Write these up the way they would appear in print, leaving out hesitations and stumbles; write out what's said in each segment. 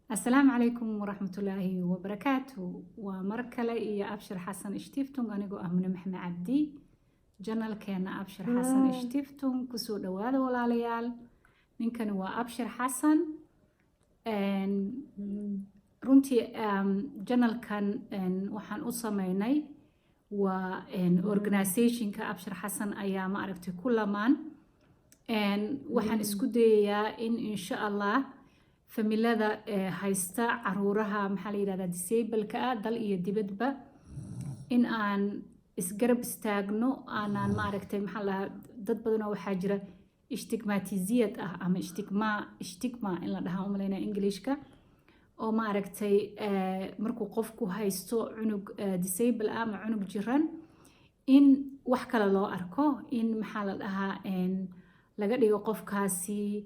Asalaamu calaykum waraxmatullaahi wabarakaatu. Waa mar kale iyo Abshir Xasan Stiftung, anigoo ah Mune Maxamed Cabdi, channelkeena Abshir Xasan Stiftung. Kusoo dhawaada, walaalayaal. Ninkani waa Abshir Xasan. Runtii channelkan waxaan u sameynay waa organizationka Abshir Xasan ayaa, ma aragtay, ku lamaan. Waxaan isku dayayaa in, insha Allah, familada haysta caruuraha, maxaa la yidhahdaa, disableka ah, dal iyo dibadba, in aan isgarab istaagno, aanaan, maaragtay, maxaa la dhahaa, dad badanoo waxaa jira stigmatisiert ah ama stigma, stigma in la dhahaa umaleynaya Englishka, oo, maaragtay, markuu qofku haysto cunug disable ah ama cunug jiran, in wax kale loo arko, in, maxaa la dhahaa, laga dhigo qofkaasi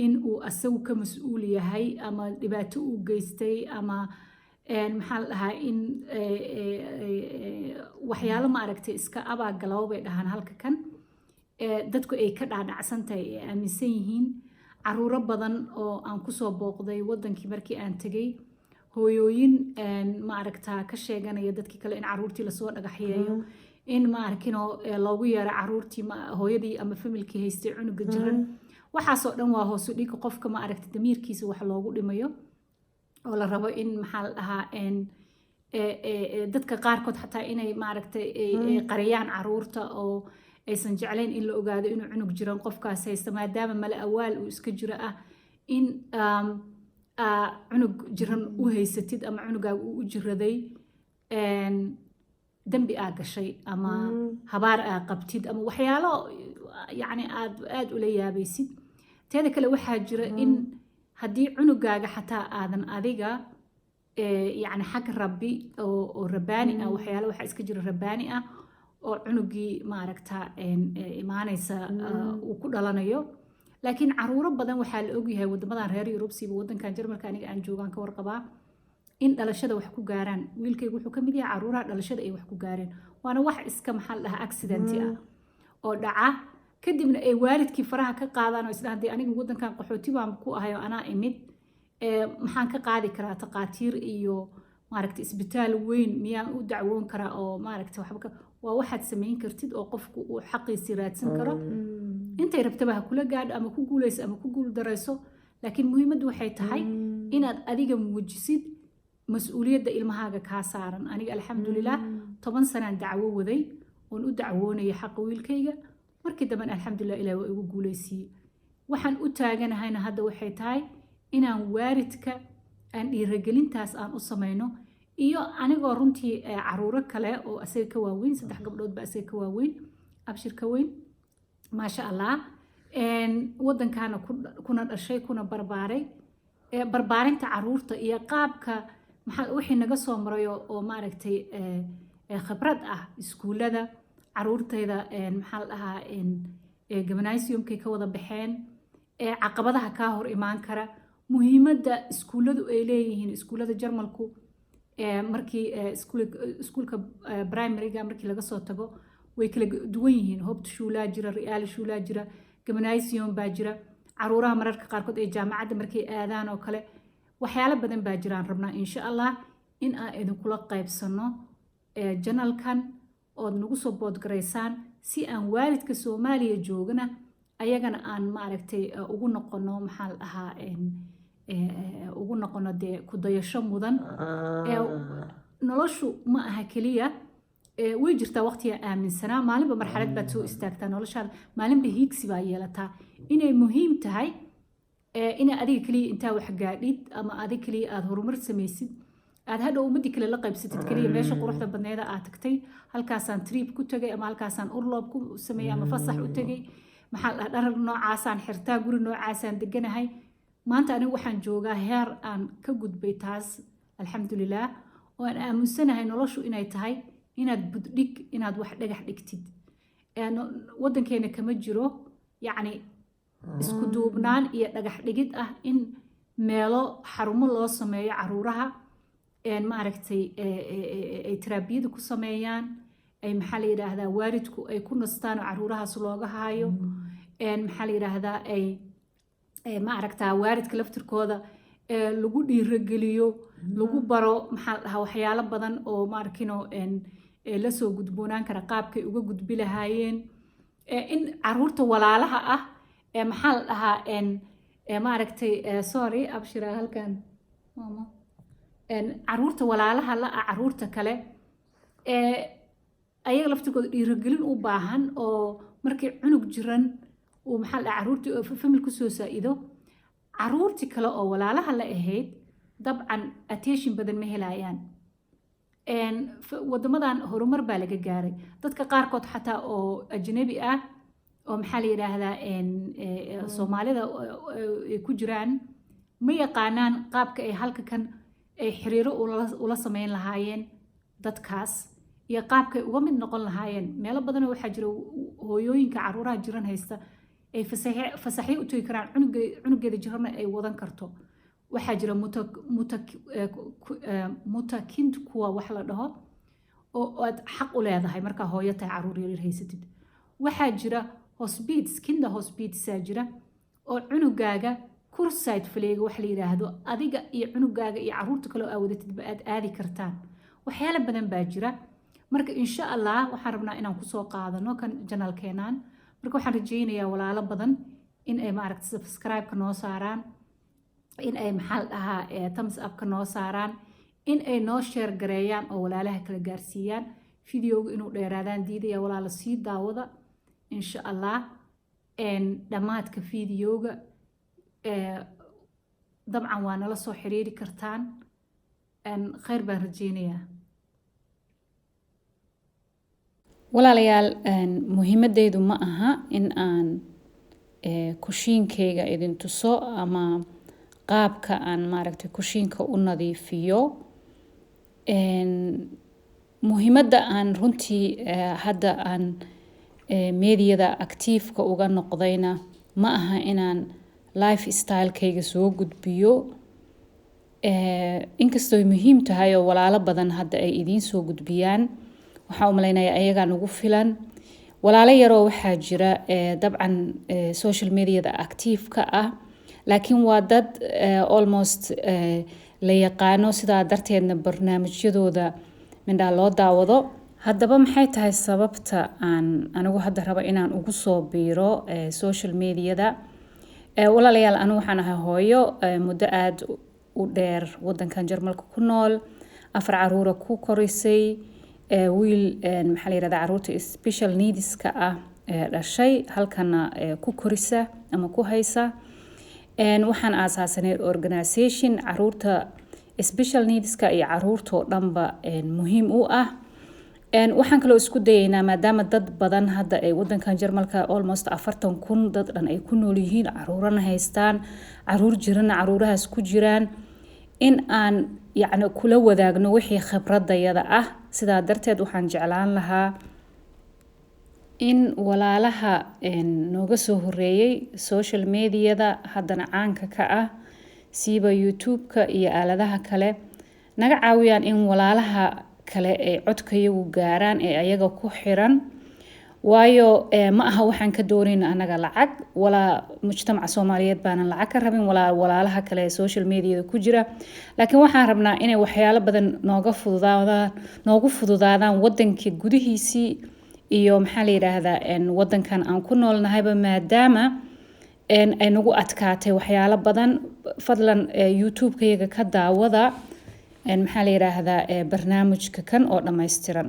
in uu asagu ka mas-uul yahay ama dhibaato uu geystay ama, maxaa la dhahaa, in waxyaalo, maaragtay, iska abaagalawo bay dhahaan halka kan dadku ay ka dhaadhacsan tahay, ay aaminsan yihiin. Caruuro badan oo aan kusoo booqday wadankii markii aan tegay, hooyooyin, maaragta, ka sheeganaya dadkii kale in caruurtii lasoo dhagaxyeeyo, in, maarkino, loogu yeero caruurtii, hooyadii ama familkii haystay cunuga jiran. Waxaasoo dhan waa hoosu dhig qofka, ma aragta, damiirkiisa wax loogu dhimayo, oo la rabo in, maxaa la dhahaa, dadka qaarkood xataa inay, maaragtay, ay qariyaan caruurta oo aysan jeclayn in la ogaado inuu cunug jiran qofkaas haysta, maadaama mala awaal uu iska jiro ah in cunug jiran u haysatid ama cunugaaga uu u jiraday, dembi aa gashay ama habaar aa qabtid ama waxyaalo, yacni, aad aada ula yaabaysid. Teeda kale, waxaa jira in haddii cunugaaga xataa aadan adiga yacni xag Rabbi oo rabbaani ah, waxyaalo waxaa iska jira rabbaani ah oo cunugii, maaragta, imaanaysa uu ku dhalanayo. Laakiin caruuro badan waxaa la ogyahay wadamadan reer Yurub, siiba wadankan Jarmalka aniga aan joogaan ka warqabaa, in dhalashada wax ku gaaraan. Wiilkaygu wuxuu ka mid yahay caruuraha dhalashada ay wax ku gaareen, waana wax iska, maxaa la dhahaa, accident ah oo dhaca, kadibna ay waalidkii faraha ka qaadaan oo isdhahaan, "Dee aniga wadankan qaxooti baan ku ahay oo anaa imid, maxaan ka qaadi karaa takhaatiir iyo, maaragta, isbitaal weyn miyaan u dacwoon karaa?" Oo, maaragta, waxba waa waxaad samayn kartid oo qofku uu xaqiisii raadsan karo. Intay rabtaba ha kula gaadho, ama ku guuleyso ama ku guul darayso, laakiin muhiimaddu waxay tahay inaad adiga muujisid mas-uuliyadda ilmahaaga kaa saaran. Aniga, alxamdulilah, 10 sanaan dacwo waday oon u dacwoonaya xaqa wiilkayga. Markii dambena, alxamdulilah, Ilaah waa igu guuleysiiyey. Waxaan u taaganahayna hadda waxay tahay inaan waalidka aan dhiiragelintaas aan u samayno, iyo anigoo runtii caruuro kale oo asaga ka waaweyn, saddex gabdhood ba asaga ka waaweyn, Abshir ka weyn, maasha Allah, wadankaana kuna dhashay kuna barbaaray, barbaarinta caruurta iyo qaabka, maxaa wixii naga soo maray oo, maaragtay, khibrad ah, iskuullada caruurtayda, maxaa la dhahaa, Gymnasiumkay ka wada baxeen, caqabadaha kaa hor imaan kara, muhiimadda iskuulladu ay leeyihiin. Iskuullada Jarmalku markii iskuulka primaryga markii laga soo tago, way kala duwan yihiin. Hauptschule jira, Realschule jira, Gymnasium baa jira. Caruuraha mararka qaarkood ee jaamacadda markay aadaan oo kale, waxyaalo badan baa jiraan. Rabnaa, insha Allah, in aan idinkula qaybsano channelkan ood nagu soo boodgaraysaan, si aan waalidka Soomaaliya joogana ayagana aan, maaragtay, ugu noqono, maxaa la dhahaa, ugu noqono dee ku dayasho mudan. Noloshu ma aha keliya. Way jirtaa waqtiga aaminsanaa, maalinba marxalad baad soo istaagtaa noloshaada, maalinba hiigsi baa yeelataa, inay muhiim tahay ina adiga keliya intaa wax gaadhid ama adiga keliya aada horumar samaysid, aad hadhow ummadii kale la qaybsatid keliya meesha quruxda badneeda aad tagtay, halkaasaan trip ku tegay ama halkaasaan Urlaub ku sameeyey ama fasax u tegay, maxaa la dharar, noocaasaan xirtaa, guri noocaasaan deganahay. Maanta anigu waxaan joogaa heer aan ka gudbay taas, alxamdulilah, oo aan aaminsanahay noloshu inay tahay inaad buddhig, inaad wax dhagax dhigtid. Wadankeena kama jiro, yacni, isku duubnaan iyo dhagax dhigid ah in meelo xarumo loo sameeyo caruuraha, maaragtay, ay teraabiyada ku sameeyaan, ay, maxaa la yidhaahdaa, waalidku ay ku nastaan oo caruurahaas looga haayo, maxaa la yidhaahdaa, ay, ma aragtaa, waalidka laftirkooda ay lagu dhiirogeliyo, lagu baro, maxaa la dhahaa, waxyaalo badan oo maarkino lasoo gudboonaan kara, qaabkay uga gudbi lahaayeen, in caruurta walaalaha ah ee, maxaa la dhahaa, maaragtay, sorry, abshira halkan mama, caruurta walaalaha la ah caruurta kale ayaga laftirkooda dhiirogelin u baahan, oo markii cunug jiran uu, maxaa la dhahaa, caruurtii family kusoo saa-ido, caruurtii kale oo walaalaha la ahayd dabcan attention badan ma helayaan. Wadamadan horumar baa laga gaaray. Dadka qaarkood xataa oo ajnabi ah oo, maxaa la yidhaahdaa, Soomaalida ay ku jiraan ma yaqaanaan qaabka ay halka kan ay xiriiro ula sameyn lahaayeen dadkaas iyo qaabkay uga mid noqon lahaayeen. Meelo badanoo waxaa jira hooyooyinka caruuraha jiran haysta ay fasaxyo u tegi karaan, cunugeeda jirana ay wadan karto. Waxaa jira Mutter-Kind kuwa wax la dhaho oo aad xaq u leedahay markaa hooyo tahay, caruur yaryar haysatid. Waxaa jira Hospiz, Kinderhospiz-aa jira, oo cunugaaga Kurzzeitpflege wax la yidhaahdo, adiga iyo cunugaaga iyo caruurta kale oo aa wadatidba aad aadi kartaan. Waxyaalo badan baa jira. Marka insha Allah waxaan rabnaa inaan kusoo qaadano kan channel-keenan. Marka waxaan rajaynayaa walaalo badan in ay, maaragta, subscribe-ka noo saaraan, in ay, maxaa la dhahaa, thumbs up-ka noo saaraan, in ay noo share gareeyaan oo walaalaha kala gaarsiiyaan. Videoga inuu dheeraadaan diidaya. Walaalo, sii daawada insha Allah dhammaadka videoga. Dabcan waa nala soo xiriiri kartaan. Khayr baan rajeynayaa, walaalayaal. Muhiimadeydu ma aha in aan kushiinkayga idin tuso ama qaabka aan, maaragtay, kushiinka u nadiifiyo. Muhiimadda aan runtii hadda aan meediyada active-ka uga noqdayna ma aha inaan lifestyle-kayga soo gudbiyo, inkastoo muhiim tahay oo walaalo badan hadda ay idiin soo gudbiyaan. Waxaan u malaynayaa ayagaa nagu filan. Walaalo yaroo waxaa jira dabcan social mediada active-ka ah, laakiin waa dad almost la yaqaano, sidaa darteedna barnaamijyadooda mindhaa loo daawado. Haddaba maxay tahay sababta aan anigu hadda rabo inaan ugu soo biiro social mediada? Walaalayaal, anigu waxaan ahay hooyo muddo aada u dheer wadankan Jarmalka ku nool, afar caruura ku korisay, wiil, maxaa la yirahdaa, caruurta special needs-ka ah dhashay, halkana ku korisa ama ku haysa. Waxaan aasaasanay organisation caruurta special needs-ka iyo caruurtoo dhanba muhiim u ah. Waxaan kaloo isku dayaynaa, maadaama dad badan hadda ay wadankan Jarmalka almost 40,000 dad dhan ay ku nool yihiin, caruurana haystaan, caruur jirana caruurahaas ku jiraan, in aan yacni kula wadaagno wixii khibradayada ah. Sidaa darteed waxaan jeclaan lahaa in walaalaha nooga soo horeeyay social mediada, haddana caanka ka ah, siiba YouTube-ka iyo aaladaha kale, naga caawiyaan in walaalaha kale ay codkayagu gaaraan ee ayaga ku xiran. Waayo ma aha waxaan ka doonayna anaga lacag, walaa mujtamaca Soomaaliyeed baanan lacag ka rabin, walaa walaalaha kale ee social mediada ku jira, laakiin waxaan rabnaa inay waxyaalo badan nooga fududaadaan, noogu fududaadaan wadanka gudihiisii iyo, maxaa la yidhaahdaa, wadankan aan ku noolnahayba, maadaama ay nagu adkaatay waxyaalo badan. Fadlan YouTube-kayaga ka daawada, maxaa la yidhaahdaa, barnaamijka kan oo dhammaystiran.